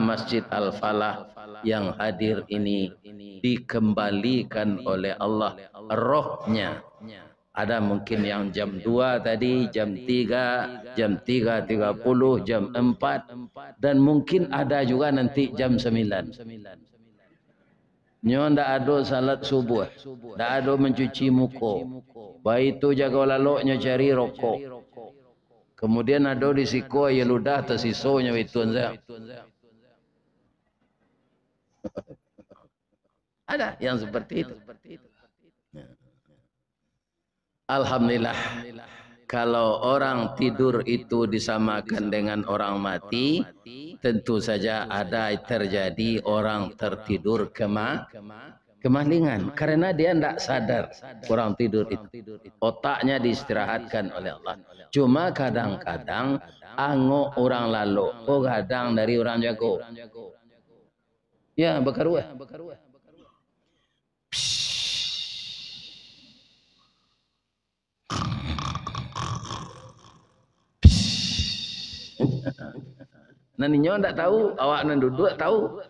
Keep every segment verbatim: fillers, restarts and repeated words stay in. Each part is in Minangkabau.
Masjid Al-Falah yang hadir ini dikembalikan oleh Allah rohnya. Ada mungkin yang jam dua tadi, jam tiga, jam tiga tiga puluh, jam empat, dan mungkin ada juga nanti jam sembilan. Nyo ndak ado salat subuh, ndak ado mancuci muko. Baitu jago lalok nyo cari rokok. Kemudian ado di siko aia ludah tasiso nyo baitu sajo. Ada yang seperti itu. Alhamdulillah, kalau orang tidur itu disamakan dengan orang mati, tentu saja ada terjadi orang tertidur kema-, kemalingan, karena dia ndak sadar orang tidur itu. Otaknya diistirahatkan oleh Allah. Cuma kadang-kadang angok urang lalok ko gadang dari urang jago. Ya, bakaruah. Nan inyo ndak tahu, awak nan duduak tahu.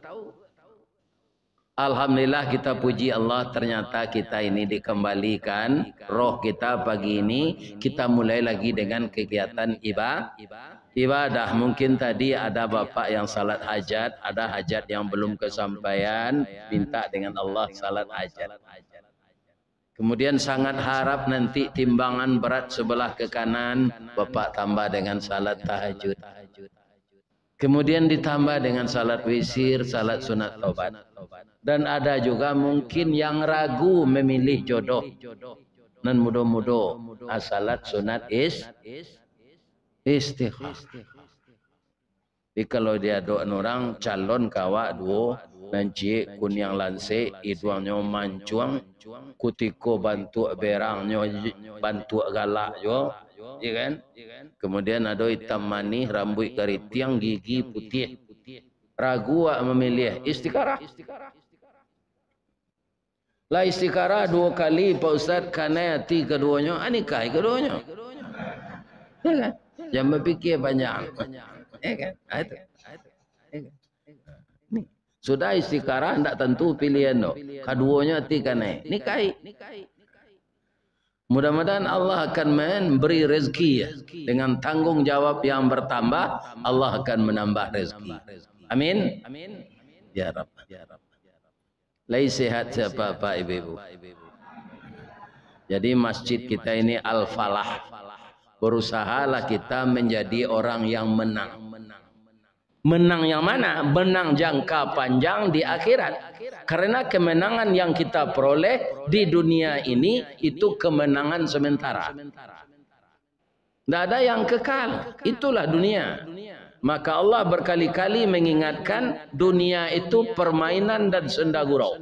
Alhamdulillah, kita puji Allah, ternyata kita ini dikembalikan roh kita pagi ini. Kita mulai lagi dengan kegiatan iba-, ibadah. Mungkin tadi ada bapak yang salat hajat, ada hajat yang belum kesampaian, minta dengan Allah salat hajat. Kemudian sangat harap nanti timbangan berat sebelah ke kanan, Bapak tambah dengan salat tahajud. Kemudian ditambah dengan salat witir, salat sunat taubat. Dan ada juga mungkin yang ragu memilih jodoh. Nan mudo-mudo, ah, salat sunat is-, istikharah. Jadi, kalau diadokan urang, calon ka awak duo, nan ciek kuniang lansek, iduangnyo mancuang, kutiko bantuak berangnyo bantuak galak juo, ya kan? Kemudian ado itam manih, rambuik garitiang, gigi putiah. Ragu awak mamiliah, istikharah. Lah istikharah duo kali, Pak Ustaz, kanai ati kaduonyo, ah, nikahi kaduonyo. Ya kan? Jan bapikia panjang. Ya kan? Ah, itu. Ya kan? Ni. Sudah istikharah, ndak tantu pilihan tu. Kaduonyo ati kanai. Nikahi. Mudah-mudahan Allah akan memberi rezeki, ya. Dengan tanggung jawab yang bertambah, Allah akan menambah rezeki. Amin. Ya Rabb. Lai sehat sia, Bapak, Ibu-ibu? Jadi, masjid kita ini Al-Falah. Berusahalah kita menjadi orang yang menang. Menang yang mana? Menang jangka panjang di akhirat. Karena kemenangan yang kita peroleh di dunia ini, itu kemenangan sementara. Ndak ada yang kekal. Itulah dunia. Maka Allah berkali-kali mengingatkan, dunia itu permainan dan senda gurau.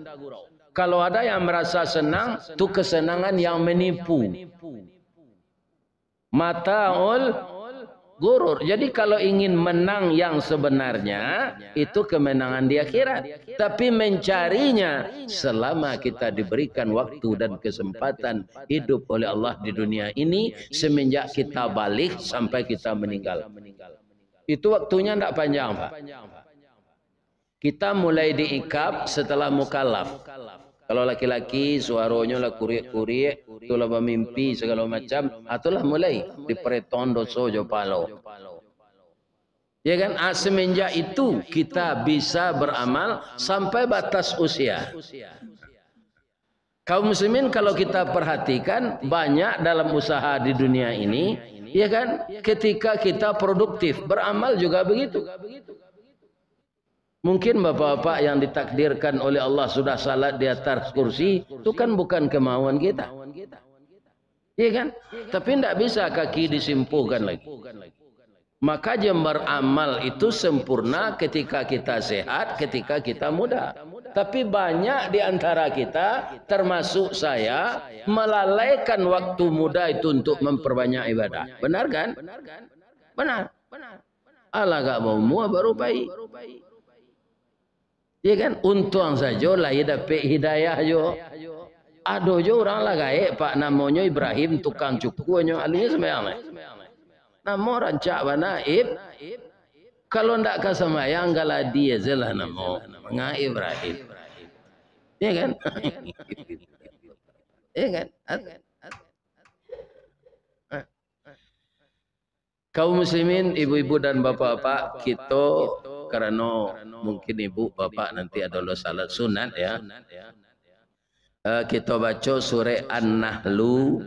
Kalau ada yang merasa senang, tu kesenangan yang menipu. Mataul ghurur. Jadi, kalau ingin menang yang sebenarnya, itu kemenangan di akhirat. Tapi mencarinya selama kita diberikan waktu dan kesempatan hidup oleh Allah di dunia ini, semenjak kita baligh sampai kita meninggal. Itu waktunya ndak panjang, Pak. Kita mulai diikap setelah mukallaf. Kalau laki-laki, suaronyo lah kuriak-kuriak, tu lah bamimpi sagalo macam, ah, tu lah mulai dipareton doso jo palo. Ya kan? Ah, semenjak itu, kita bisa beramal sampai batas usia. Kaum muslimin, kalau kita perhatikan, banyak dalam usaha di dunia ini, ya kan, ketika kita produktif, beramal juga begitu. Mungkin bapak-bapak yang ditakdirkan oleh Allah sudah salat di atas kursi, itu kan bukan kemauan kita. Iya kan? Tapi ndak bisa kaki disimpuhkan lagi. Maka, jembar amal itu sempurna ketika kita sehat, ketika kita muda. Tapi banyak di antara kita, termasuk saya, melalaikan waktu muda itu untuk memperbanyak ibadah. Benar kan? Benar. Alah, agak baumua baru pai. Ya kan? Untuang sajo lah iyo dapek hidayah jo. Ado jo urang lah gaek, Pak, namonyo Ibrahim, tukang cukur nyo, alunyo sumbayang lai. Namo rancak bana, Ib-, Kalau ndak ka sambayang, galadi aja lah namo. Manga Ibrahim. Iya kan? Iya kan? Kaum muslimin, ibu-ibu dan bapak-bapak, kito, karano mungkin ibu, bapak nanti ado lo salat sunat, ya. Eh, kito baco surek An-Nahlu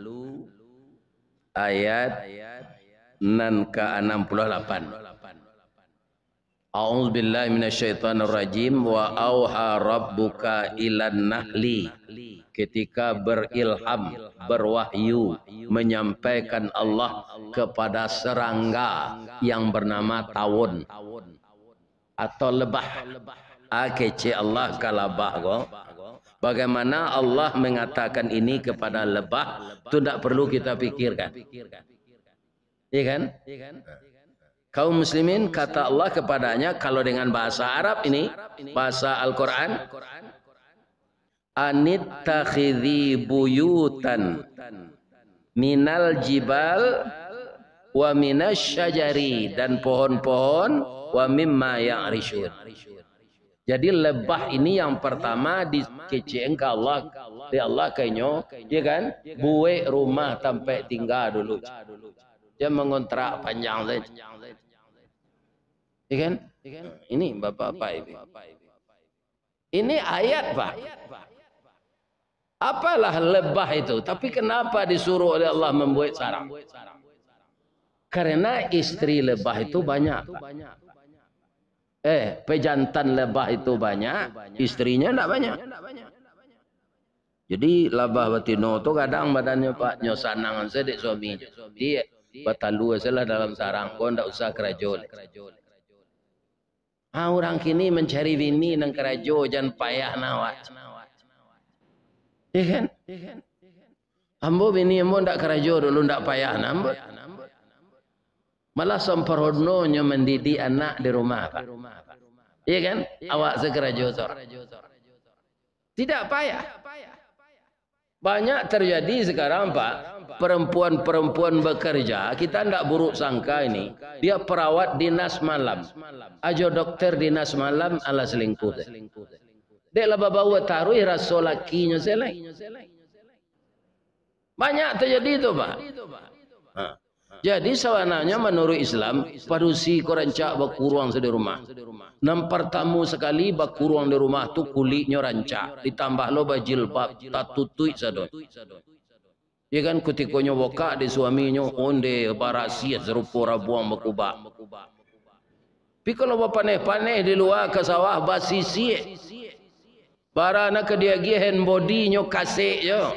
ayat nan ka anam puluah lapan. A'udzubillahi minasyaitonirrajim. Wa auha rabbuka ilan nahli. Ketika berilham, berwahyu, menyampaikan Allah kepada serangga yang bernama tawon atau lebah. Ah, kecek Allah ka labah ko. Bagaimana Allah mengatakan ini kepada lebah, tu ndak perlu kita pikirkan. Iya kan? Kaum muslimin, kata Allah kepadanya, kalau dengan bahasa Arab ini, bahasa Al-Quran, "Anittakhidhi buyutan minal jibal wa minasy syajari," dan pohon-pohon, "wa mimma ya'rishun." Jadi lebah ini yang pertama dikecek ka Allah, di Allah ka inyo, ya kan? Buek rumah tampek tingga dulu. Jan mangontrak panjang sajo. Ya kan? Ini bapak-bapak ini. Ini ayat, Pak. Apalah lebah itu? Tapi kenapa disuruh oleh Allah membuat sarang? Karena istri lebah itu banyak, Pak. Eh, pejantan lebah itu banyak, istrinya ndak banyak. Jadi, labah batino tu gadang badannyo, Pak, nyo sanang se dek suaminyo. Jadi, batalua se lah dalam sarang, ko ndak usah karajo lai. Ah, urang kini mancari bini nan karajo, jan payah nah awak. Iya kan? Ambo bini ambo ndak karajo dulu, ndak payah nah ambo. Malah samparononyo mandidik anak di rumah, Pak. Iya kan? Awak se karajo tu. Tidak payah. Banyak terjadi sekarang, Pak. Perempuan-perempuan bekerja, kita ndak buruk sangka ini. Dia perawat dinas malam. Ajo dokter dinas malam, alah selingkuh. Dek lah babau taruih raso lakinyo se lai. Banyak terjadi tu, Pak. Ha. Jadi, sabananyo manuruik Islam, padusi ko rancak bakuruang se di rumah. Nan partamo sakali bakuruang di rumah tu kuliknyo rancak, ditambah lo bajilbab, tatutuik sado. Iya kan, kutikonyo bukak dek suaminyo, onde barasiah sarupo rabuang bakubak. Tapi kalau bapaneh-paneh di lua ka sawah, basisiak. Bara nan ka diagiah hand body-nyo kasek jo.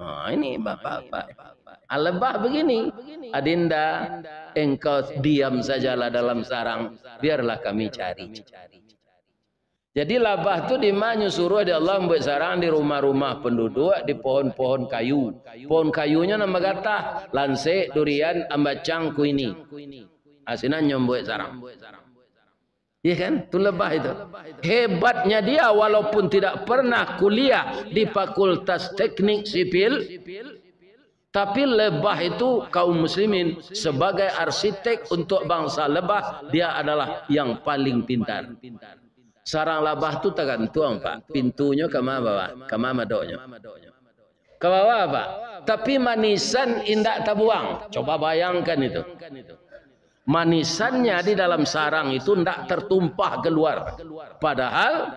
Ha, ini bapak-bapak. Ah, lebah begini. Adinda, engkau diam sajalah dalam sarang, biarlah kami cari. Jadi labah tu di ma nyo suruah dek Allah mambuek sarang? Di rumah-rumah penduduk, di pohon-pohon kayu. Pohon kayunyo nan bagatah, lansek, durian, ambacang, kuini. Ah, sinan nyo mambuek sarang. Iya kan? Tu lebah itu. Hebatnya dia, walaupun tidak pernah kuliah di Fakultas Teknik Sipil, tapi lebah itu, kaum muslimin, sebagai arsitek untuk bangsa lebah, dia adalah yang paling pintar. Sarang labah tu tagantuang, Pak. Pintunyo ka ma bawah, ka ma madoknyo. Ka bawah, Pak. Tapi manisan indak tabuang. Coba bayangkan itu. Manisannya di dalam sarang itu ndak tertumpah keluar. Padahal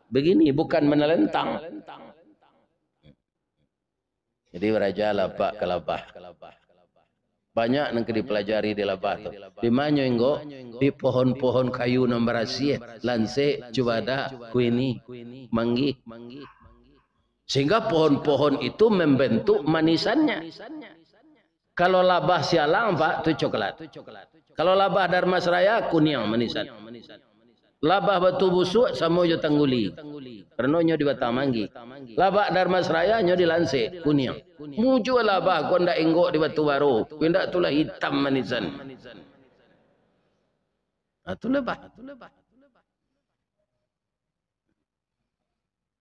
begini, bukan menelentang. Jadi, baraja lah, Pak, ka labah. Banyak nan ka dipelajari di labah tu. Di ma nyo, Inggok? Di pohon-pohon kayu nan barasiah, lansek, cubadak, kuini, manggih. Sehingga pohon-pohon itu membentuk manisannya. Kalau labah sialang, Pak, tu coklat. Kalau labah Dharmasraya, kuniang manisan. Labah Batu Busuak samo jo tangguli. Karano nyo di batang manggih. Labah Dharmasraya nyo di lansek, kuniang. Mujua labah ko ndak, Inggok, di Batu Baro. Kok indak, tu lah hitam manisan. Ah, tu labah.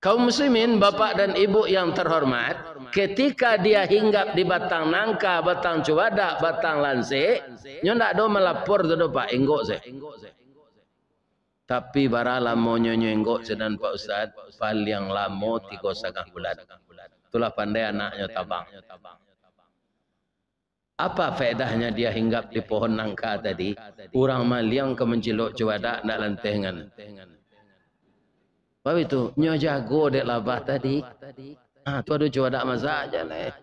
Kaum muslimin, bapak dan ibu yang terhormat, ketika dia hinggap di batang nangka, batang cubadak, batang lansik, nyo ndak ado malapor tu doh, Pak, enggok se. Tapi bara lamonyo nyo enggok sinan, Pak Ustaz? Paliang lamo tigo satangah bulan. Itulah pandai anaknyo tabang. Apa faedahnya dia hinggap di pohon nangka tadi? Urang maliang ka mancilok cubadak ndak lantengan. Babitu, nyo jago dek labah tadi. Ah, tu ado cubadak masak aja lah.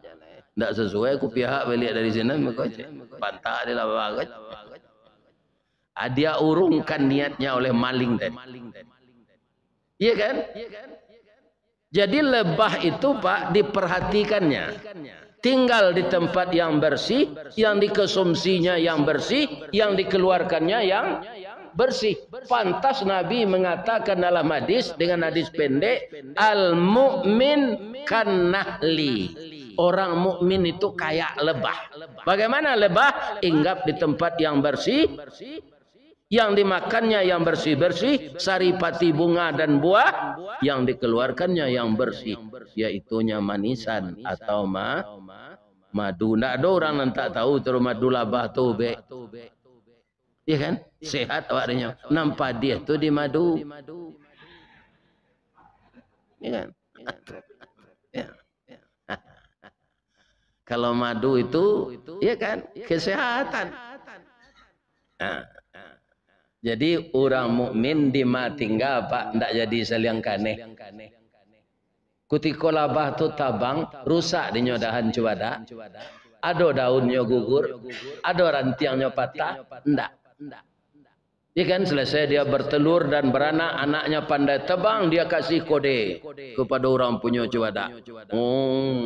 Ndak sasuai ku pihak baliak dari sinan, mako cek. Pantak dek labah ko. Ah, dia urungkan niatnya oleh maling tadi. Iya kan? Jadi lebah itu, Pak, diperhatikannya. Tinggal di tempat yang bersih, yang dikonsumsinya yang bersih, yang dikeluarkannya yang bersih. Pantas Nabi mengatakan dalam hadis, dengan hadis pendek, "Al-mu'min kan nahli." Orang mukmin itu kayak lebah. Bagaimana lebah? Hinggap di tempat yang bersih, yang dimakannya yang bersih-bersih, saripati, bunga dan buah, yang dikeluarkannya yang bersih, yaitunya manisan atau ma-, madu. Ndak ado urang nan tak tahu tu madu labah tu, bek. Iya kan? Sehat awak denyo. Nan padiah tu di madu. Iya kan? Ya. Kalau madu itu, iya kan? Kesehatan. Nah. Jadi, urang mukmin di ma tingga, Pak, ndak jadi saliang kaneh. Kutiko labah tu tabang, rusak dinyo dahan cubadak. Ado daunnyo gugur, ado rantiangnyo patah, ndak. Iya kan, selesai dia bertelur dan beranak, anaknya pandai tebang, dia kasih kode kepada urang punyo cubadak. Hmm,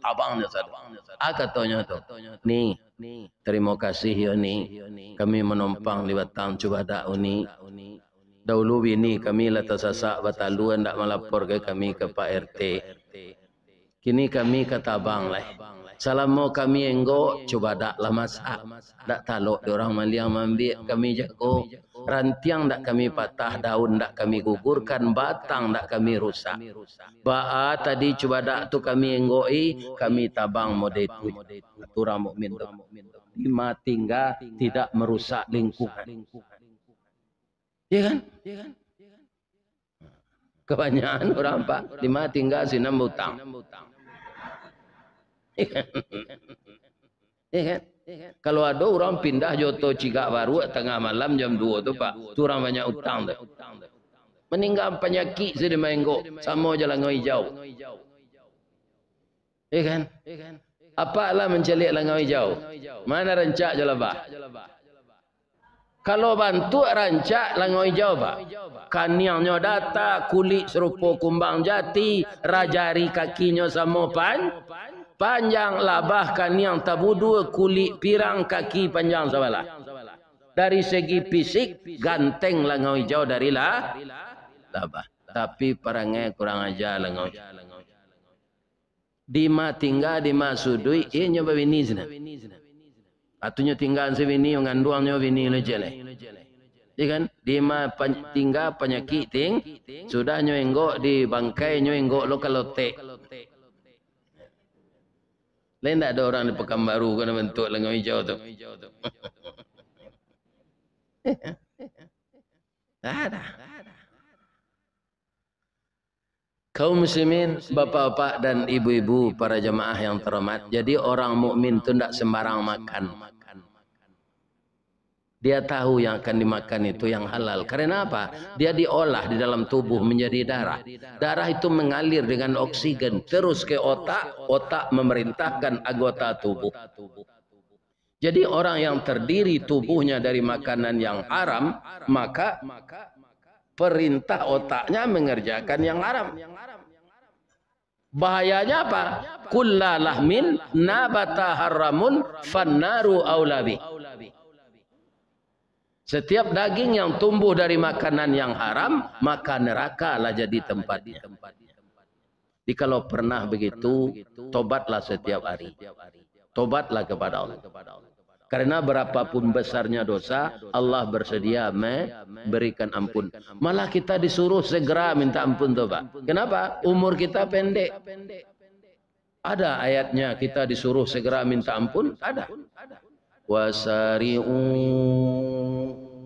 tabang nyo sado. Ah, katonyo tu, "Ni, tarimo kasih yo, Ni. Kami manompang di batang cubadak, Uni. Dahulu bini kami lah tasasak batalua, ndak malapor ka kami ka Pak R T. Kini kami ka tabang lai. Salamo kami enggok, cubadak lah masak. Ndak talok dek urang maliang maambiak, kami jago. Rantiang ndak kami patah, daun ndak kami gugurkan, batang ndak kami rusak. Baa tadi cubadak tu kami enggok-i, kami tabang model tu." Kata urang mukmin tu. Di ma tingga tidak merusak lingkungan. Iya kan? Kebanyakan urang, Pak, di ma tingga sinan bautang. Iya kan? Kalau ado urang pindah jo oto cigak baruak tangah malam jam duo tu, Pak, tu urang banyak utang tu. Maningga panyakik sudah maenggo, samo jo langau ijau. Iya kan? Apak lah mancaliak langau ijau. Mana rancak jo labah? Kalau bantuak rancak langau ijau, Pak, kaniangnyo data, kulik sarupo kumbang jati, rajari kakinyo samo pan-, panjang, labah kaniang tabudua, kulik pirang, kaki panjang sabalah. Dari segi fisik, ganteng langau ijau dari la-, labah. Tapi parangai kurang aja langau ijau. Di ma tingga, di ma suduik, inyo babini sinan. Atunyo tingga sabini, manganduangnyo bini lo jelek. Iya kan? Di ma pan-, tingga panyakik ting-, sudah nyo enggok di bangkai, nyo enggok lo ka lotek. Lai ndak ado urang di Pakanbaru ko nan bantuak langau ijau tu? Ndak ado. Kaum muslimin, bapak-bapak dan ibu-ibu, para jamaah yang terhormat, jadi orang mukmin tu ndak sembarang makan. Dia tahu yang akan dimakan itu yang halal. Karena apa? Dia diolah di dalam tubuh menjadi darah. Darah itu mengalir dengan oksigen terus ke otak, otak memerintahkan anggota tubuh. Jadi, orang yang terdiri tubuhnya dari makanan yang haram, maka perintah otaknya mengerjakan yang haram. Bahayanya apa? "Kulla lahmin nabata haramun fannaru aula bih." Setiap daging yang tumbuh dari makanan yang haram, maka neraka lah jadi tempatnya. Jadi, kalau pernah begitu, tobatlah setiap hari. Tobatlah kepada Allah. Karena berapapun besarnya dosa, Allah bersedia memberikan ampun. Malah kita disuruh segera minta ampun tu, Pak. Kenapa? Umur kita pendek. Ada ayatnya kita disuruh segera minta ampun? Ada. Wasari'u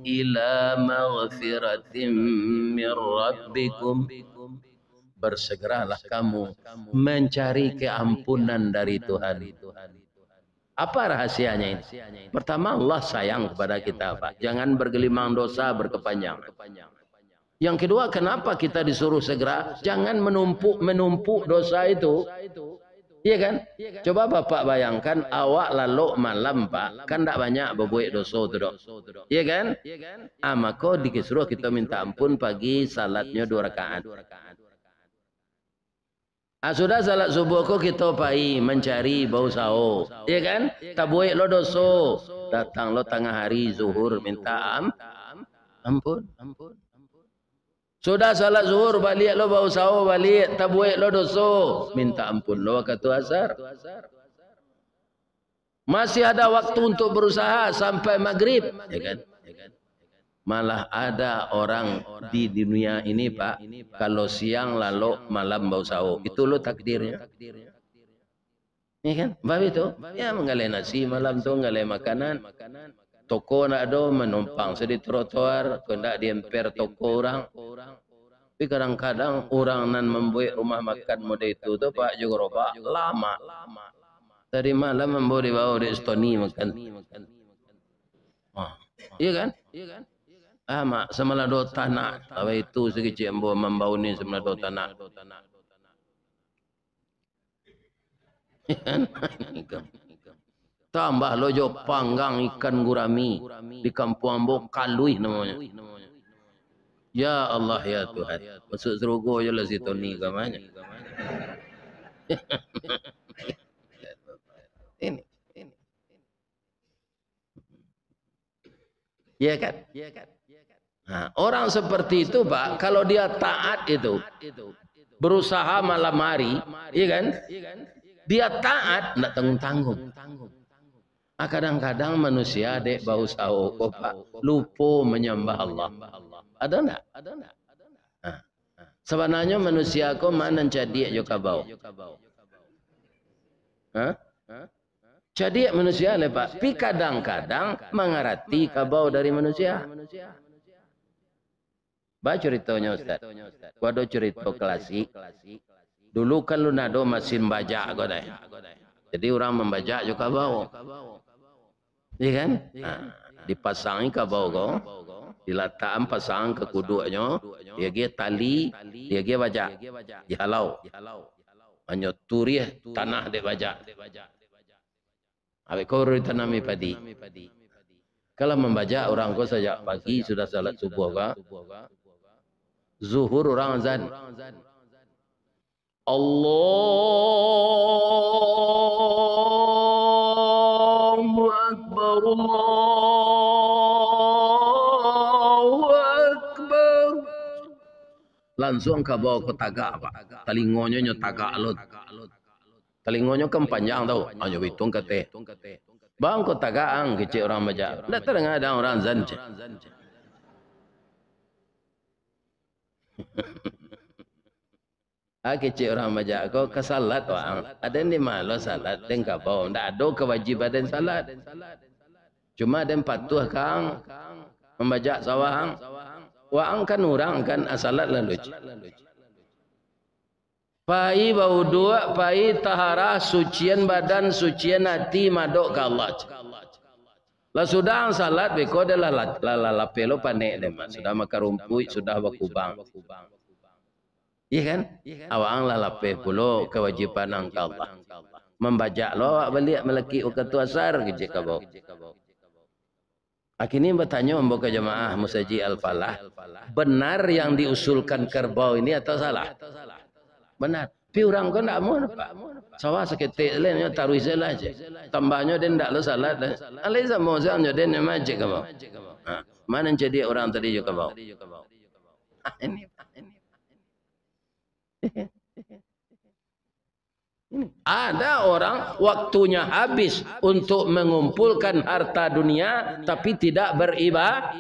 ila maghfiratin min rabbikum. Bersegeralah kamu mencari keampunan dari Tuhan. Apa rahasianya ini? Pertama, Allah sayang kepada kita, Pak. Jangan bergelimang dosa berkepanjangan. Yang kedua, kenapa kita disuruh segera? Jangan menumpuk-menumpuk dosa itu. Iya kan? Coba Bapak bayangkan, awak lalok malam, Pak, kan ndak banyak babuek doso tu, dok. Iya kan? Ah, mako disuruh kita minta ampun pagi, salatnyo dua rakaat. Ah, sudah salat subuh ko kito pai mancari, bausaho, iya kan? Tabuek lo doso, datang lo tangah hari zuhur minta am-, ampun. Sudah salat zuhur, baliak lo bausaho baliak, tabuek lo doso, minta ampun lo wakatu asar. Masih ada waktu untuk berusaha sampai magrib, ya kan? Malah ada orang di dunia ini, Pak, kalau siang lalok, malam bausaho. Itu lo takdirnya. Ya kan? Bab itu, ya, manggaleh nasi malam tu, manggaleh makanan. Toko ndak ado, manumpang se di trotoar, kok ndak diemper toko urang. Tapi kadang-kadang urang nan mambuek rumah makan model itu tu, Pak, jo garobak, lamak. Tadi malam ambo dibao dek si Tony makan. Ah, iya kan? Ah, mak, samalado tanak. Awak itu sakicik ambo mambauni samalado tanak. Tambah lo jo panggang ikan gurami. Di kampuang ambo kaluih namonyo. Ya Allah, ya Tuhan. Masuk surugo jo lah si Tony kamanyo. Ini. Iya kan? Nah, orang seperti itu, Pak, kalau dia taat itu, berusaha malam hari, iya kan? Dia taat, ndak tanggung-tanggung. Ah, kadang-kadang manusia dek bausaho ko, Pak, lupo manyambah Allah. Ada ndak? Nah, sabananyo manusia ko ma nan cadiak jo kabau? Hah? Cadiak manusia lai, Pak. Pi kadang-kadang mangarati kabau dari manusia. Ba curitonyo, Ustaz. Ko ado curito klasik. Dulu kan alun ado masin bajak ko deh. Jadi urang mambajak jo kabau. Iya kan? Nah, dipasangi kabau ko, dilatakan pasang ka kuduaknyo, diagiah tali, diagiah bajak, dihalau. Hanyo turiah tanah dek bajak. Abih ko baru ditanami padi. Kalau mambajak urang ko sajak pagi sudah salat subuh ka, zuhur urang azan. Allahu Akbar, Allahu Akbar. Lansuang kabau ko tagak, Pak. Talingonyo nyo tagak lo. Talingonyo kan panjang tau, hanyo bituang kateh. Bang, ko tagak ang, kecek urang bajak. Ndak tadanga dang urang azan, cek. Ah, kecek urang bajak ko, ka salat waang. Aden di ma lo salat, den kabau. Ndak ado kawajiban den salat. Cuma den patuah ka ang, mambajak sawah ang. Waang kan urang kan, ah, salat lalu, cek. Pai bauduak, pai taharah, sucian badan, sucian ati, madok ka Allah, cek. Lah sudah ang salat, beko den lah, lah, lah, lah lapeh lo panek den, Mak. Sudah makan rumpuik, sudah bakubang. Iya kan? Awak ang lah lapeh pulo kawajiban ang ka Allah. Mambajak lo awak baliak malakik wakatu asar, kecek kabau. Akhirnyo batanyo ambo ka jamaah Musajik Al-Falah, benar yang diusulkan kabau ini atau salah? Benar. Tapi urang ko ndak amuah, Pak. Sawah saketek lai nyo taruih se lah, cek. Tambahnyo den ndak lo salat lai. Alai samo sajo den nyo majik kabau. Ha, ma nan cadiak urang tadi jo kabau? Ha, ini. Ada orang waktunya habis untuk mengumpulkan harta dunia, tapi tidak beriba-,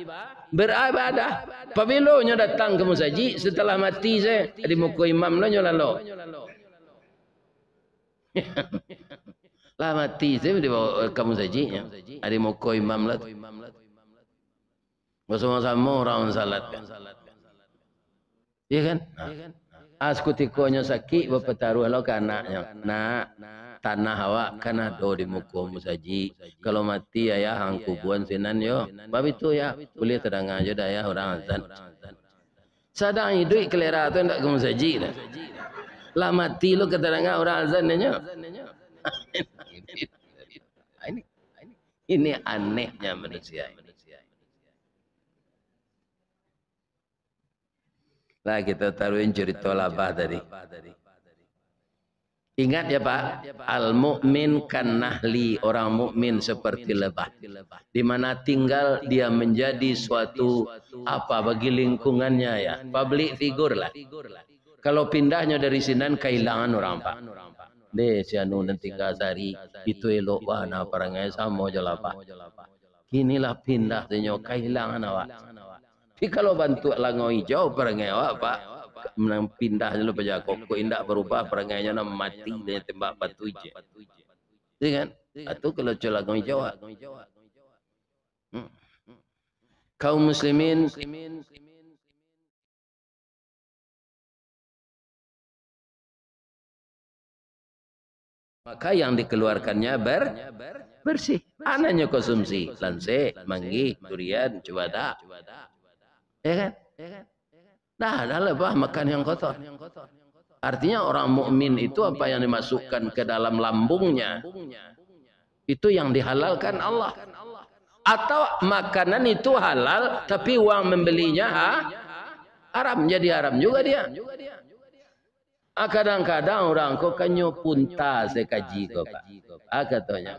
beribadah. Pabilo nyo datang ka musajik? Setelah mati se, di muko imam lo nyo lalok. Lah mati se dibawa ka musajik nyo. Di muko imam lah tu. Basamo-samo urang mansalatkan. Iya kan? Nah. Ah, sakutiko nyo sakik, bapataruah lo ka anaknyo. "Nak, tanah awak kan ado di muko musajik. Kalau mati ayah, ang kubuan sinan yo." Bab itu, ya, buliah tadanga jo dek ayah urang azan. Sadang iduik kalera tu indak ka musajik dah. Lah mati lo ka tadanga urang azan nyo. Ini, ini anehnya manusia ini. Lah, kita taruhin cerita labah tadi. Ingat ya, Pak, al-mu'min kan nahli, orang mukmin seperti lebah. Di mana tinggal, dia menjadi suatu apa bagi lingkungannya, ya, public figure lah. Kalau pindahnyo dari sinan, kahilangan orang, Pak. Deh, si anu nan tinggal sari, itu elok bana parangai, samo jo labah. Kini lah pindah tu nyo, kahilangan awak. Tapi kalau bantuak langau ijau parangai awak, Pak, nan pindah nyo lo paja kok, kok indak barubah parangainyo, nan mati dek tembak batu je. Iya kan? Atu kalau co langau ijau, Pak. Hmm. Kaum muslimin, maka yang dikeluarkannya ber-, bersih. Anaknya konsumsi, lansek, manggih, durian, cubadak. Ya kan? Dah, dah lah, bah, makan yang kotor. Artinya orang mukmin itu apa yang dimasukkan ke dalam lambungnya, itu yang dihalalkan Allah. Atau makanan itu halal, tapi uang membelinya ha-, haram, jadi haram juga dia. Ah, kadang-kadang urang ko kanyo punta sakaji ko, Pak. Ah, katonyo,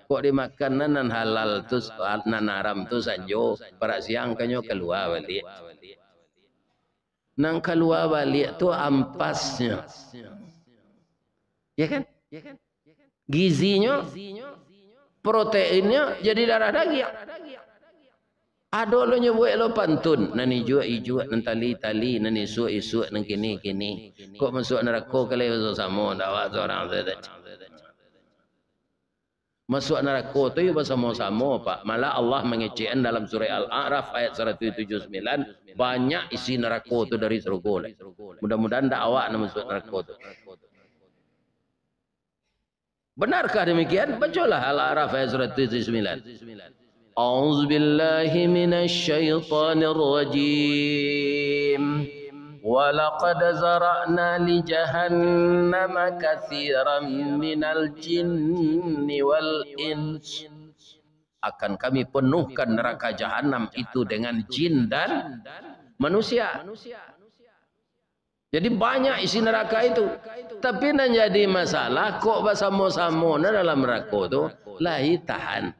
kok dimakan nan, nan halal tu, nan haram tu sanjo, parak siang kanyo kalua baliak. Nan kalua baliak tu ampasnyo. Ya kan? Gizinyo, proteinnyo jadi darah dagiang. Ado lo nyo buek lo pantun, nan ijuak-ijuak, nan tali-tali, nan isuak-isuak, nan kini-kini. Kok masuak narako kalai basamo-samo, ndak awak surang sajo. Masuak narako tu yo basamo-samo, Pak. Malah Allah mangecekan dalam surah Al-A'raf ayat saratuih tujuah puluah sambilan, banyak isi narako tu dari sarugo lah. Mudah-mudahan ndak awak nan masuak narako tu. Benarkah demikian? Bacolah Al-A'raf ayat saratuih tujuah puluah sambilan. A'udzubillahi minasyaitonirrajim. Wa laqad zara'na li jahannama katsiran minal jinni wal ins. Akan Kami penuhkan neraka jahanam itu dengan jin dan manusia. Jadi banyak isi neraka itu. Tapi nan jadi masalah, kok basamo-samo na dalam nerako tu, lai tahan.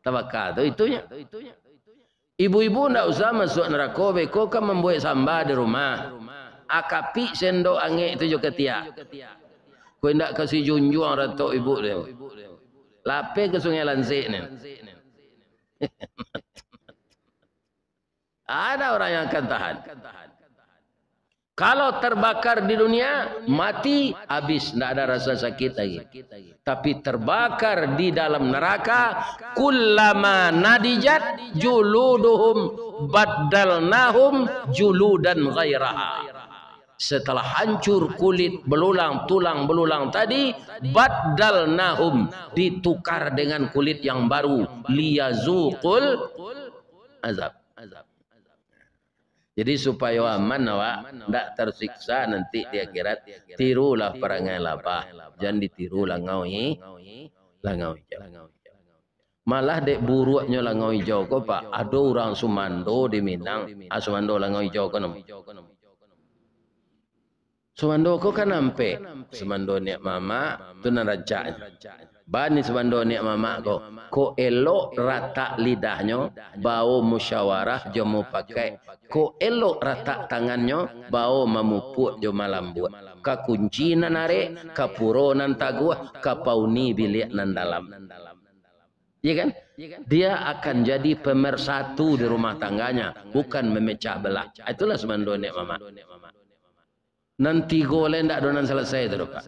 Tabaka tu itunyo. Ibu-ibu ndak usah masuak nerako, beko ka mambuek samba di rumah. Akapik sendok angek tu jo katiak. Ko indak kasi junjuang ratok ibu tu. Lapeh ka Sungai Lansik ni. Ada orang yang akan tahan. Kalau terbakar di dunia, mati, habis, ndak ada rasa sakit lagi. Tapi terbakar di dalam neraka, kullama nadijat juluduhum baddalnahum juludan ghairaha. Setelah hancur kulit belulang, tulang belulang tadi, baddalnahum, ditukar dengan kulit yang baru, liyazuqul azab. Jadi, supayo aman awak, ndak tersiksa nanti di akhirat, tirulah parangai labah, jan ditiru langau i-, langau ijau. Malah dek buruaknyo langau ijau ko, Pak, ado urang sumando di Minang, ah, sumando langau ijau ko namo. Sumando ko kan ampek. Sumando niak mamak, tu nan rancaknyo. Baa ni sumando niak mamak ko. Kok elok ratak lidahnyo, bao musyawarah jo mupakaik. Kok elok ratak tangannyo, bao mamupuak jo malambuak. Ka kunci nan arek, ka puro nan taguah, ka pauni biliak nan dalam. Iya kan? Dia akan jadi pemersatu di rumah tangganya, bukan memecah belah. Itulah sumando niak mamak. Nan tigo lai ndak ado nan salasai tu, Pak.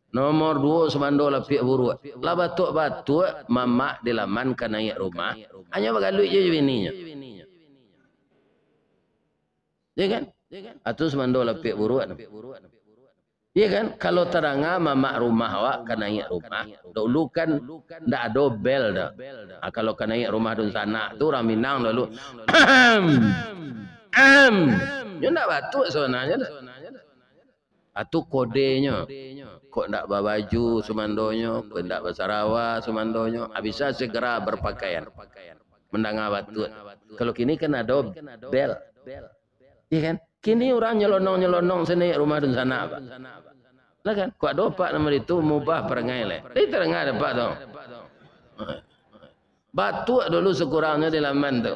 Nomor duo, sumando lapiak buruak. Lah batuak-batuak, mamak di laman ka naiak rumah. Hanyo bagaluik je jo bininyo. Iya kan? Atu sumando lapiak buruak tu. Iya kan? Kalau tadanga mamak rumah awak ka naiak rumah, dahulu kan ndak ado bel doh. Ah, kalau ka naiak rumah dunsanak tu, urang Minang dahulu, "Ahem! Ahem!" Nyo ndak batuak sabananyo doh. Atu kodenyo. Kok ndak babaju sumandonyo, kok ndak basarawa sumandonyo, ah, bisa segera berpakaian. Mandanga batuak. Kalau kini kan ado bel. Iya kan? Kini urang nyelonong-nyelonong se naiak rumah dunsanak, Pak. Lah kan? Kok ado, Pak, namo itu mubah parangai lai. Tapi tadanga dek Apak tu. Batuak dulu sakurangnyo di laman tu.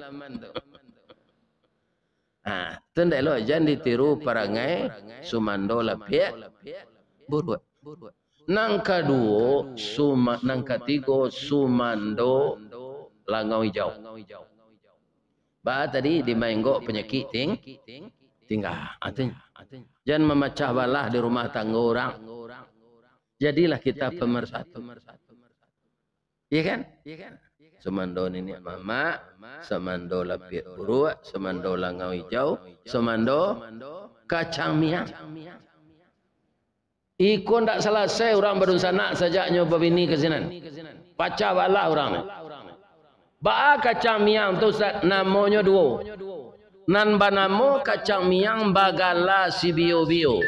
Ha, tu ndak elok, jan ditiru parangai sumando lapiak buruak. Nan kaduo, suma-, nan katigo, sumando langau ijau. Baa tadi, dimainggok panyakik ting-, tingga. Artinyo, jan mamacah balah di rumah tanggo urang. Jadilah kita pemersatu. Iya kan? Sumando niniak mamak, sumando lapiak buruak, sumando langau ijau, sumando kacang miang. Iko ndak salasai urang badunsanak sajak nyo babini ka sinan. Pacah balah urang. Baa kacang miang tu, Ustaz? Namonyo duo. Nan banamo kacang miang bagala sibio-bio.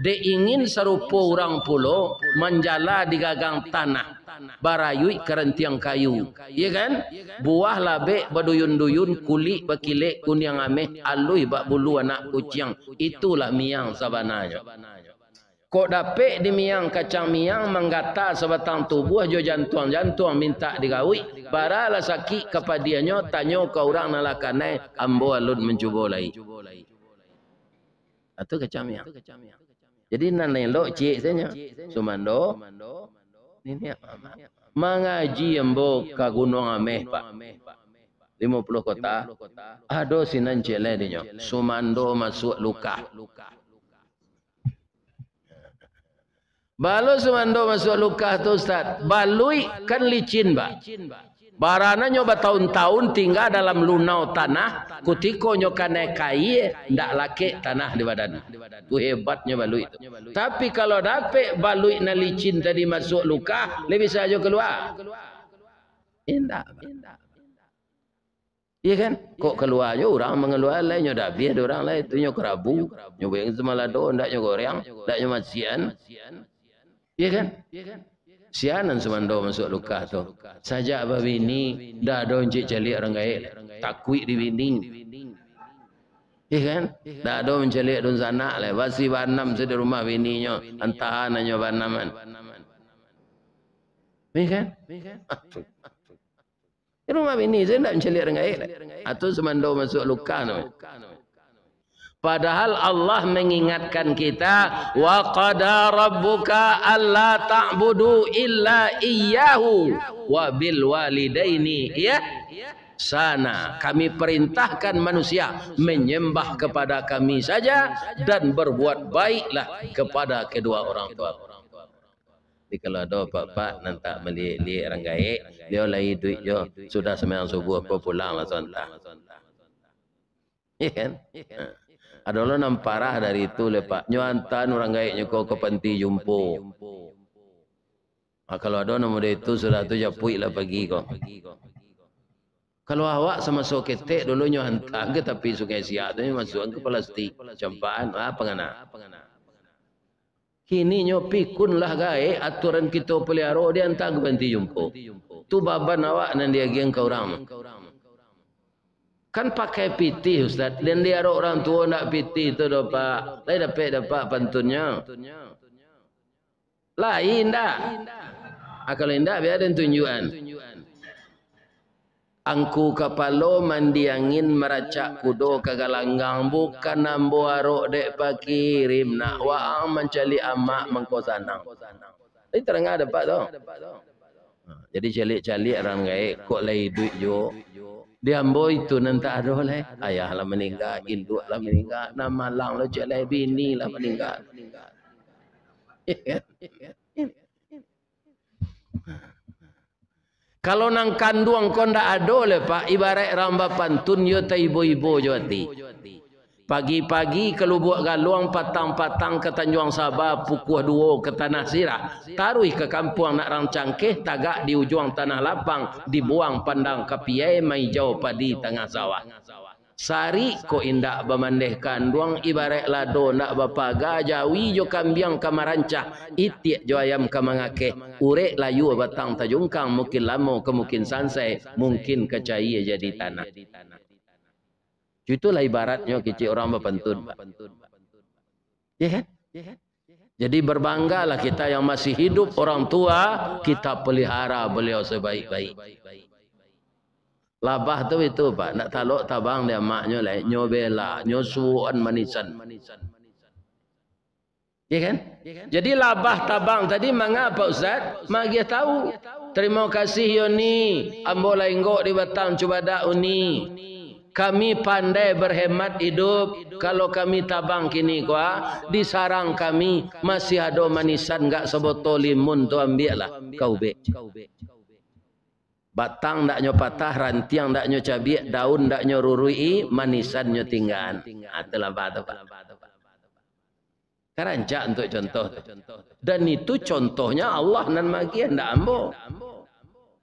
Dek ingin sarupo urang pulo, manjala di gagang tanah, barayuik ka rantiang kayu. Iya kan? Buah labek baduyun-duyun, kulik bakilek kuniang ameh, aluih bak bulu anak kuciang. Itulah miang sabananyo. Kok dapek di miang kacang miang, manggata sabatang tubuah jo jantuang-jantuang mintak digauik, baralah sakik ka padiahnyo, tanyo ka urang nan lah kanai, ambo alun mancubo lai. Atu kacang miang. Jadi nan elok ciek sajo. Sumando, niniak mamak. Mangaji ambo ka Gunuang Ameh, Pak. Limo puluah kota. Ado sinan ciek lai dinyo. Sumando masuak lukah. Baa lo sumando masuak lukah tu, Ustaz? Baluik kan licin, Pak. Barana nyo batahun-tahun tingga dalam lunau tanah, kutiko nyo kanai kaia, ndak lakek tanah di badan. Tu hebatnyo baluik tu. Tapi kalau dapek baluik nan licin tadi masuak lukah, lai bisa jo kalua? Indak, Pak. Iya kan? Kok kalua jo urang mangalua lai, nyo dabiah dek urang lai, tu nyo karabu, nyo buek samalado, ndak nyo goreang, ndak nyo masiakan. Iya kan? Sia nan sumando masuak lukah tu. Sajak babini, ndak ado encik caliak urang gaek lai. Takuik di bini. Iya kan? Ndak ado mancaliak dunsanak lai. Basi baanam se di rumah bininyo, antahan nyo baanaman. Iya kan? Di rumah bini se ndak mancaliak urang gaek lai. Atu sumando masuak lukah tu. Padahal Allah mengingatkan kita, "Wa qada rabbuka alla ta'budu illa iyyahu wa bil walidaini ihsana." Kami perintahkan manusia menyembah kepada Kami saja dan berbuat baiklah kepada kedua orang tua. Jadi kalau ado apak-apak nan tak maliek-liek urang gaek, bia lai iduik jo, sudah sumbayang subuah ko pulang lah sontak. Iya kan? Ado lo nan parah dari itu lai, Pak. Nyo antaan urang gaeknyo ko ka panti jumpo. Ah, kalau ado nan model itu, sudah tu japuik lah pagi ko. Kalau awak samaso ketek dulu nyo antaan ka tapi Sungai Siak tu, nyo masuakan ka plastik, campaan, ah, pangana. Kini nyo pikun lah gaek, aturan kito paliaro, diantaan ka panti jumpo. Tu baban awak nan diagiahan ka urang. Kan pakai pitih, Ustaz. Dan di arok urang tuo ndak pitih tu doh, Pak. Lai dapek-dapek pantunnyo. Lai indak? Ah, kalau indak, bia den tunjuakan. Angku kapalo mandi angin, maracak kudo ka galanggang, bukan ambo arok dek pakirim, nak waang mancaliak amak mangko sanang. Tapi tarangah dapek tu. Ha, jadi caliak-caliak urang gaek, kok lai iduik juo. Di ambo itu nan tak ado lai. Ayah lah maningga, induak lah maningga, nan malang lo ciek lai, bini lah maningga. Kalau nan kanduang ko ndak ado lai, Pak, ibaraik urang bapantun, yo taibo-ibo jo ati. Pagi-pagi ka Lubuak Galuang, patang-patang ka Tanjuang Saba, pukua duo ka Tanah Sirah, taruih ka kampuang nak rang cangkeh, tagak di ujuang Tanah Lapang, dibuang pandang ka Piai, maijau padi tangah sawah. Sarik kok indak bamandeh kanduang, ibaraik lado ndak bapaga, jawi jo kambiang ka marancah, itiak jo ayam ka mangakeh, urek layua batang tajungkang, mungkin lamo ka mungkin sansai, mungkin ka caia jadi tanah. Itulah ibaratnyo kecek urang bapantun, Pak. Ya kan? Jadi, berbanggalah kita yang masih hidup, orang tua, kita pelihara beliau sebaik-baik. Labah tu itu, Pak, ndak talok tabang di amaknyo lai, nyo bela, nyo suokan manisan. Ya kan? Jadi, labah tabang tadi manga, Pak Ustaz? Magiah tahu. Terima kasih, Yoni. Ambo lah inggok di batang cubadak uni. Kami pandai berhemat hidup. Kalau kami tabang kini ko, di sarang kami masih ado manisan, gak sabotol limun tu, ambiaklah ka ubek. Batang ndak nyo patah, rantiang ndak nyo cabiak, daun ndak nyo ruruik-i, manisan nyo tinggaan. Ha, tu labah tu, Pak. Kan rancak untuak contoh tu. Dan itu contohnyo Allah nan magiah, ndak ambo.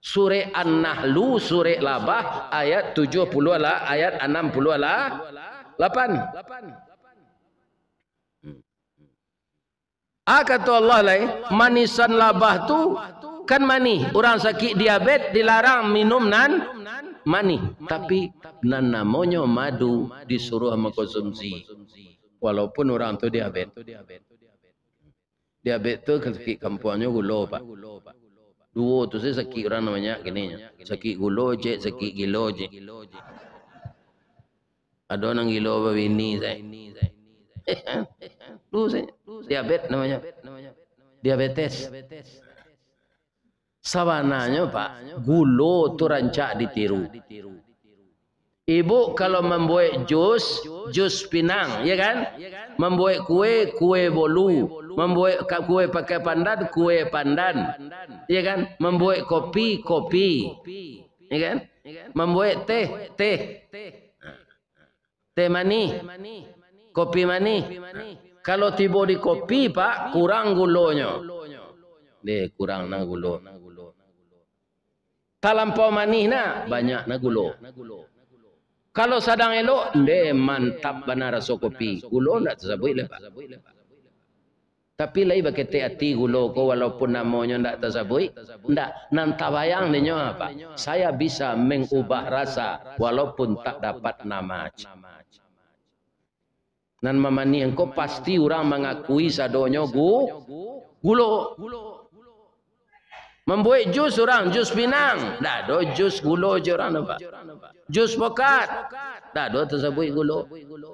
Surek An-Nahlu, surek Labah, ayat tujuah puluah lah, ayat anam puluah lah, lapan. Ah, kato Allah lai, manisan labah tu kan manih. Urang sakik diabet dilarang minum nan manih. Tapi, nan namonyo madu disuruah mangkonsumsi. Walaupun urang tu diabet. Diabet tu kan sakik kampuangnyo gulo, Pak. Duo tu sajo sakik urang nan banyak kini nyo. Sakik gulo ciek, sakik gilo ciek. Ado nan gilo babini sajo. Tu sajo. Diabet namonyo. Diabetes. Sabananyo, Pak, gulo tu rancak ditiru. Ibu kalau mambuek jus, jus pinang, ya kan? Mambuek kue, kue bolu. Mambuek ka-, kue pakai pandan, kue pandan. Ya kan? Mambuek kopi, kopi. Ya kan? Mambuek teh, teh. Teh manih, kopi manih. Kalau tibo di kopi, Pak, kurang gulonyo. Deh, kurang nah gulo. Talampau manih nah, banyak nah gulo. Kalau sadang elok, ndeh, mantap bana raso kopi. Gulo ndak tasabuik lai, Pak. Tapi lai baketek ati gulo ko, walaupun namonyo ndak tasabuik, ndak, nan tabayang dinyo, Pak, saya bisa mengubah rasa walaupun tak dapat nama. Nan mamanihan ko pasti urang mangakui sadonyo gu-, gulo. Mambuek jus urang, jus pinang. Ndak ado jus gulo jo urang tu, Pak. Jus pokat. Ndak ado tasabuik gulo.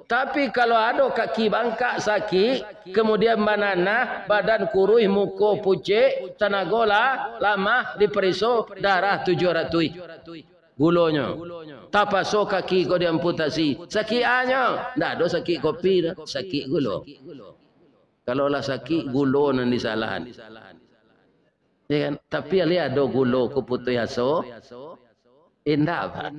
Tapi kalau ado kaki bangkak sakik, kemudian bananah, badan kuruih, muko pucek, tanago lah lamah, dipariso, darah tujuah ratuih. Gulonyo. Tapaso kaki ko diamputasi. Sakik anyo. Ndak ado sakik kopi doh. Sakik gulo. Kalau lah sakik, gulo nan disalahan. Ya kan? Tapi alih ado gulo ko putuih aso? Indak, Pak.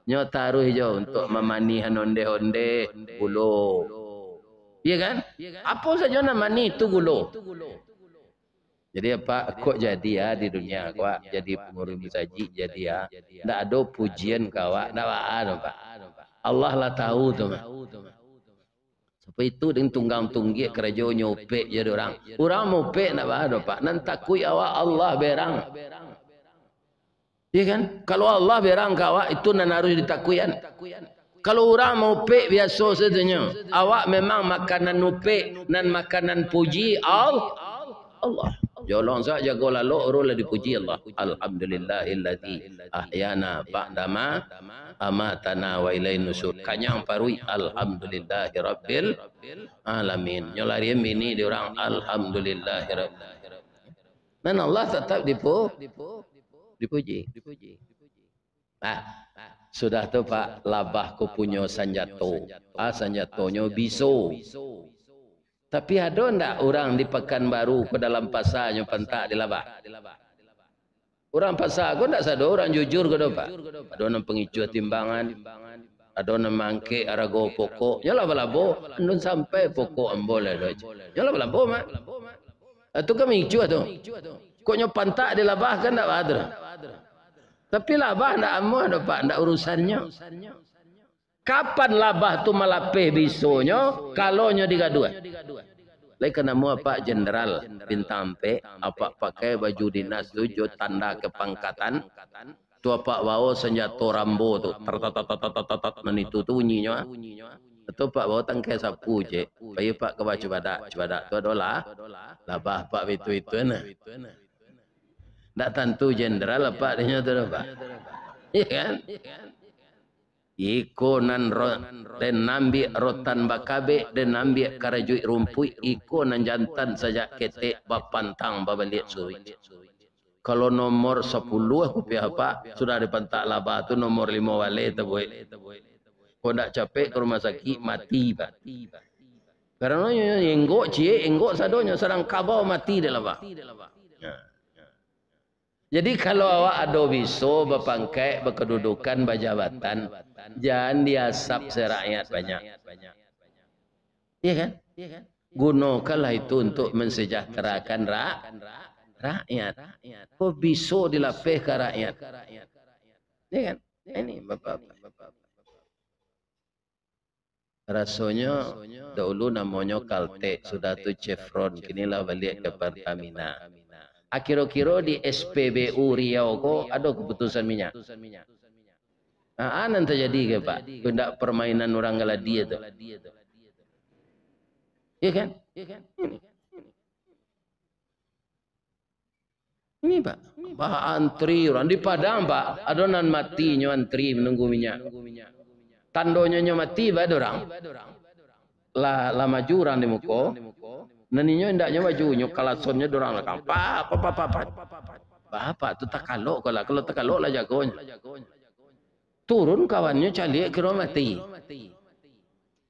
Nyo taruih jo untuak mamanihan ondeh-ondeh, gulo. Ya kan? Apo sajo nan manih tu gulo. Jadi, Pak, kok jadi, ah, di dunia ko, ah, jadi pangurus masajik, jadi, ah, ndak ado pujian ka awak, ndak baa doh, Pak. Allah lah tahu tu mah. Sampai itu dengan tunggang tunggiak karajo nyopek je urang. Urang mopek ndak baa doh, Pak. Nan takuik awak Allah berang. Iya kan? Kalau Allah berang ka awak, itu nan harus ditakuikan. Kalau urang maupek biaso sajonyo, awak memang makanan upek, nan makanan puji Al-, Allah. Jolong sa jago lalok, urang lah dipuji Allah. Alhamdulillahilladzi ahyana ba'dama amatana wa ilaihin nusyur. Kanyang paruik, alhamdulillahirabbil alamin. Nyo larian bini di urang, alhamdulillahirabbil. Nan Allah tatap dipu-, dipuji. Ah, sudah tu, Pak, labah ko punyo sanjato. Ah, sanjatonyo biso. Tapi ado ndak urang di Pakanbaru ko dalam pasa nyo pantak di labah? Urang pasa ko ndak sado urang jujur ko doh, Pak. Ado nan pangicuah timbangan, ado nan maangkek arago pokok. Nyo lah balabo, andun sampai pokok ambo lah doh. Nyo lah balabo, Mak. Ah, tu kan mangicuah tu. Kok nyo pantak di labah kan ndak baa tu. Tapi labah ndak amuah doh, Pak, ndak urusannyo. Kapan labah tu malapeh bisonyo, kalau nyo digaduah? Lai ka namuah apak jenderal bintang ampek, apak pakai baju dinas tu jo tanda kepangkatan, tu apak bawo sanjato Rambo tu, tar, tar, tar, nan itu tu bunyinyo, ah. Tu apak bawo tangkai sapu, cek. Pai apak ka bawah cubadak, cubadak tu adolah labah apak bitu-bitu nah. Ndak tantu jenderal apak dinyo tu doh, Pak. Iya kan? Iko nan ro-, den ambiak rotan bakabek, den ambiak karajuik rumpuik, iko nan jantan sajak ketek bapantang babaliak suruik. Kalau nomor sapuluah kupiah apak, sudah dipantak labah tu nomor limo baleh tabuek. Kok ndak capek ka rumah sakik, mati, Pak. Karano nyo enggok ciek, enggok sadonyo, sadang kabau mati di labah. Nah. Jadi, kalau awak ado biso bapangkek, bakadudukan, bajabatan, jan diasap se rakyat banyak. Iya kan? Gunokanlah itu untuk mensejahterakan ra-, rakyat. Kok biso dilapehkan rakyat? Iya kan? Ini Bapak-bapak. Rasonyo, dahulu namonyo Caltex, sudah tu Chevron, kini lah baliak ka Pertamina. Ah, kiro-kiro di S P B U Riau ko ado kaputusan minyak? Ah, a nan tajadi ko, Pak? Ko indak permainan urang Galadia tu. Iya kan? Ini, Pak. Bah, antri urang di Padang, Pak. Ado nan mati nyo antri manunggu minyak. Tandonyo nyo mati, bah, ado urang. Lah, lah maju urang di muko. Nan inyo indak nyo maju, nyo kalasonnyo di urang balakang. Pak, pak, pak, pak, pak. Bapak tu takalok ko lah. Kalau takalok lah jagonyo. Turun kawannyo caliak kiro mati.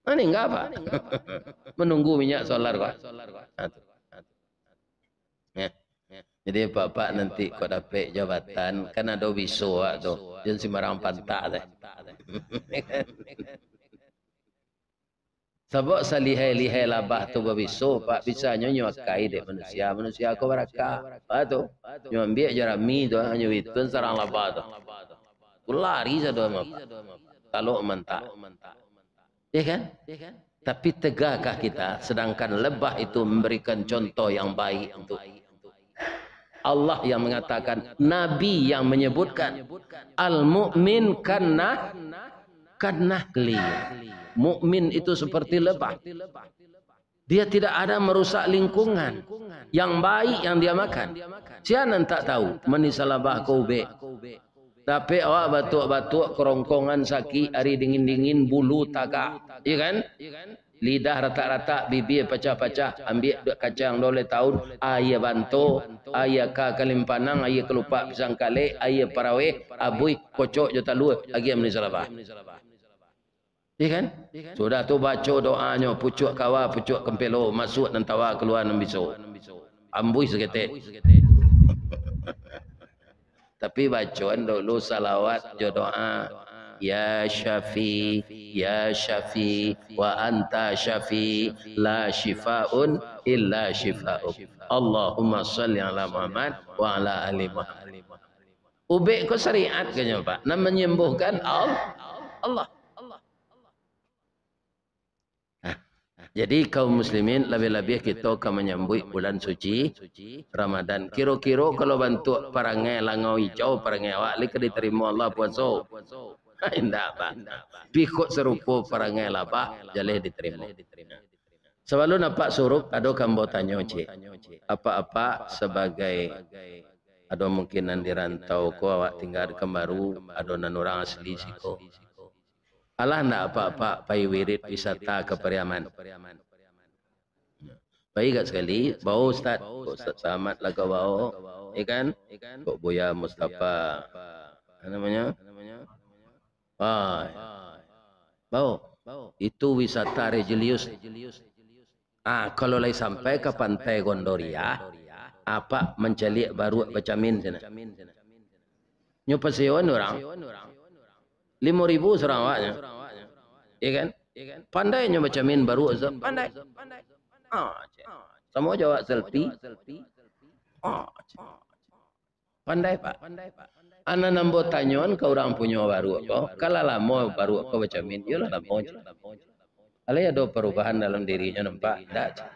Maningga, Pak. Manunggu minyak solar, Pak. Nah, tu. Nah. Jadi, Bapak nanti kok dapek jabatan, kan ado biso awak tu. Jan simbarang pantak deh. Sabab salihai-lihai labah tu babiso, Pak, bisanyo nyo akai dek manusia, manusia ko baraka. Apa tu? Nyo ambiak jarami tu, nyo bituan sarang labah tu. Ku lari sado mah, Pak. Talok mantak. Ya kan? Tapi tegakah kita, sedangkan lebah itu memberikan contoh yang baik untuk Allah yang mengatakan, Nabi yang menyebutkan, "Al-mu'min kannah-, kannahli." Mukmin itu seperti lebah. Dia tidak ada merusak lingkungan. Yang baik yang dia makan. Sia nan tak tahu, mani salabah ko ubek. Dapek awak batuak-batuak, kerongkongan sakik, ari dingin-dingin, bulu tagak. Iya kan? Lidah ratak-ratak, bibia pacah-pacah, ambiak duit kacang dua baleh taun, aia banto, aia ka kalimpanang, aia kalupak pisang kalek, aia paraweh, abuih, kocok jo talua, agiah mani salabah. Iya kan? Sudah tu baco doanyo, pucuak kawa, pucuak kempelo, masuak nan tawa, kalua nan biso. Ambuih saketek. Tapi bacoan dulu salawat jo doa. Ya Syafi, ya Syafi, wa anta Syafi, la syifaun illa syifauk. Allahumma shalli ala Muhammad wa ala ali Muhammad. Ubek ko syariat kanyo, Pak. Nan manyembuhkan Al-, Allah. Nah, Jadi, kaum muslimin, labiah-labiah kito ka manyambuik bulan suci Ramadan. Kiro-kiro kalau bantuak parangai langau ijau, parangai awak lai ka ditarimo Allah puaso? Indak, Pak. Bikok sarupo parangai labah, jaleh ditarimo. Sabalun apak suruk, ado ka ambo tanyo, cik. Apak-apak sabagai, ado mungkin nan di rantau ko, awak tingga di Kambaru, ado nan urang asli siko. Alah ndak apak-apak pai wirid wisata ka Pariaman? Pai gak sakali, bao Ustaz. Kok Ustaz Samad lah ka bao, ya kan? Kok Buya Mustafa, apa namanya? Ah, bao. Itu wisata religius. Ah, kalau lai sampai ka Pantai Gondoriah, apak mancaliak baruak bacamin sinan. Nyo pasewoan urang. Limo ribu surang awaknyo. Iya kan? Pandai nyo bacamin baruak tu, pandai. Ah, cek. Samo jo awak selfie. Ah, cek. Pandai, Pak. Anan ambo tanyoan ka urang punyo baruak ko, ka lah lamo baruak ko bacamin? Iyo lah lamo, cek. Alai ado parubahan dalam dirinyo nampak? Indak, cek.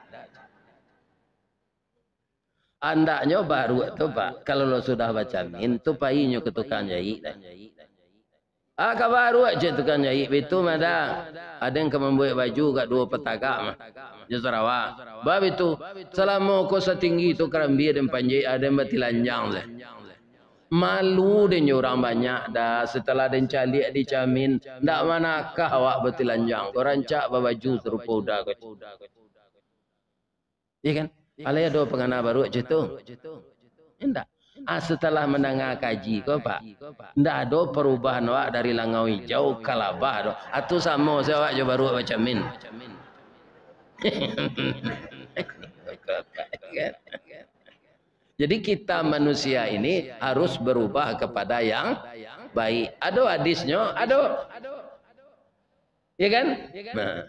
Andaknyo baruak tu, Pak, kalau lo sudah bacamin tu, pai nyo ka tukang jaik dah. Ah, ka baruak, cek tukang jaik, bitu mah dah. Ado nan ka mambuek baju ka duo patagak mah. Jo sarawa. Bab itu, salamo ko satinggi tu karambia den panjek, ado nan batilanjang se. Malu den jo urang banyak dah, setelah den caliak dicamin, ndak manakah awak batilanjang ko, rancak babaju sarupo uda ko. Iya kan? Alai ado pangana baruak cek tu? Indak. Ah, setelah mandanga kaji ko, Pak, ndak ado parubahan awak dari langau ijau ka labah tu. Ah, tu samo se awak jo baruak bacamin. Jadi kita manusia ini harus berubah kepada yang baik. Ado hadisnyo, ado. Ya kan? Nah.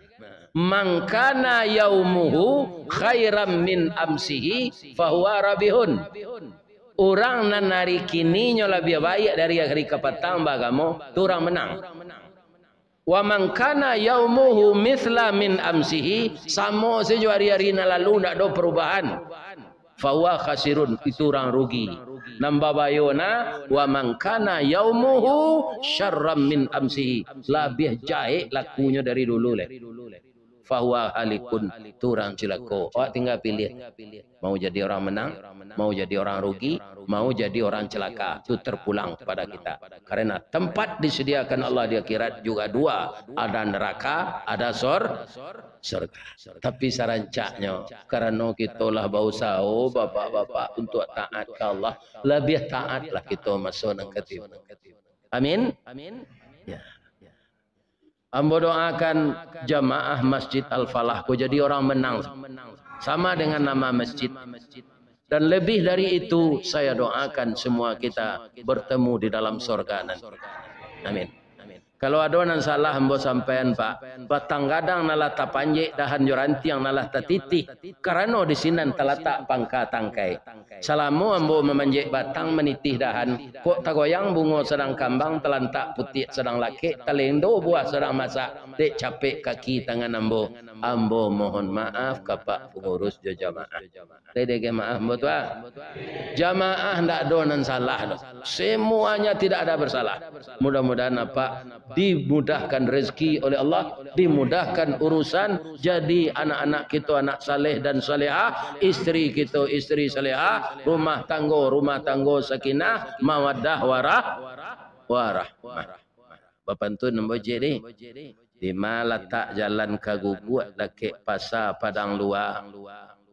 "Man kana yaumuhu khairan min amsihi fahuwa rabihun." Urang nan ari kininyo labiah baiak dari ari kapatang baagamo, tu urang menang. "Wa man kana yaumuhu mitsla min amsihi," samo sajo ari-ari nan lalu, ndak ado parubahan. "Fahuwa khasirun," itu urang rugi. Nan babayo na, "Wa man kana yaumuhu syarran min amsihi," labiah jahek lakunyo dari dulu lai. "Fahuwa halikun," itu urang cilako. Awak tingga piliah. Mau jadi orang menang, mau jadi orang rugi, mau jadi orang celaka. Itu terpulang kepada kita. Karena tempat disediakan Allah di akhirat juga dua. Ada neraka, ada sor-, surga. Tapi sarancaknyo, karano kito lah bausaho, bapak-bapak, untuak taat ka Allah, labiah taatlah kito maso nan ka tibo. Amin. Ya. Ambo doakan jamaah Masjid Al-Falah ko jadi orang menang. Sama dengan nama masjid. Dan lebih dari itu, saya doakan semua kita bertemu di dalam sorga nanti. Amin. Kalau ado nan salah ambo sampaian, Pak, batang gadang nan lah tapanjek dahan jo rantiang nan lah tatitih, karano di sinan talatak pangka tangkai. Salamo ambo mamanjek batang manitih dahan, kok tagoyang bungo sadang kambang, talantak putiak sadang lakek, talendo buah sadang masak, dek capek kaki tangan ambo, ambo mohon maaf ka Pak Pangurus jo jamaah. Lai dek maaf ambo tu, ah. Jamaah ndak ado nan salah doh. Semuanya tidak ada bersalah. Mudah-mudahan Apak dimudahkan rezeki oleh Allah, dimudahkan urusan, jadi anak-anak kito anak saleh dan salehah, isteri kito isteri salehah, rumah tanggo, rumah tanggo sakinah, mawaddah, warah-, warahmah. Bapantun ambo ciek ni. Dima latak jalan ka Guguak, dakek Pasa Padang Lua,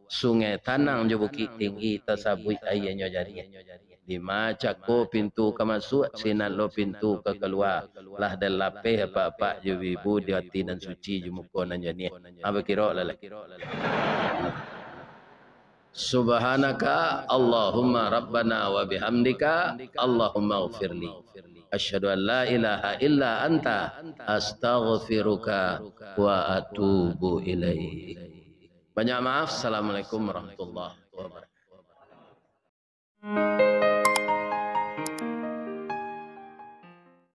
Sungai Tanang jo Bukik Tinggi, tasabuik aianyo janiah. Dima cako pintu ka masuak, sinan lo pintu ka kalua. Lah den lapeh apak-apak jo ibu-ibu di ati nan suci jo muko nan janiah. Ha, bakirok lah lai. Subhanaka Allahumma Rabbana wa bihamdika, Allahumma ghfirli. Asyhadu an la ilaha illa anta, astaghfiruka wa atubu ilaik. Banyak maaf. Assalamualaikum warahmatullahi wabarakatuh.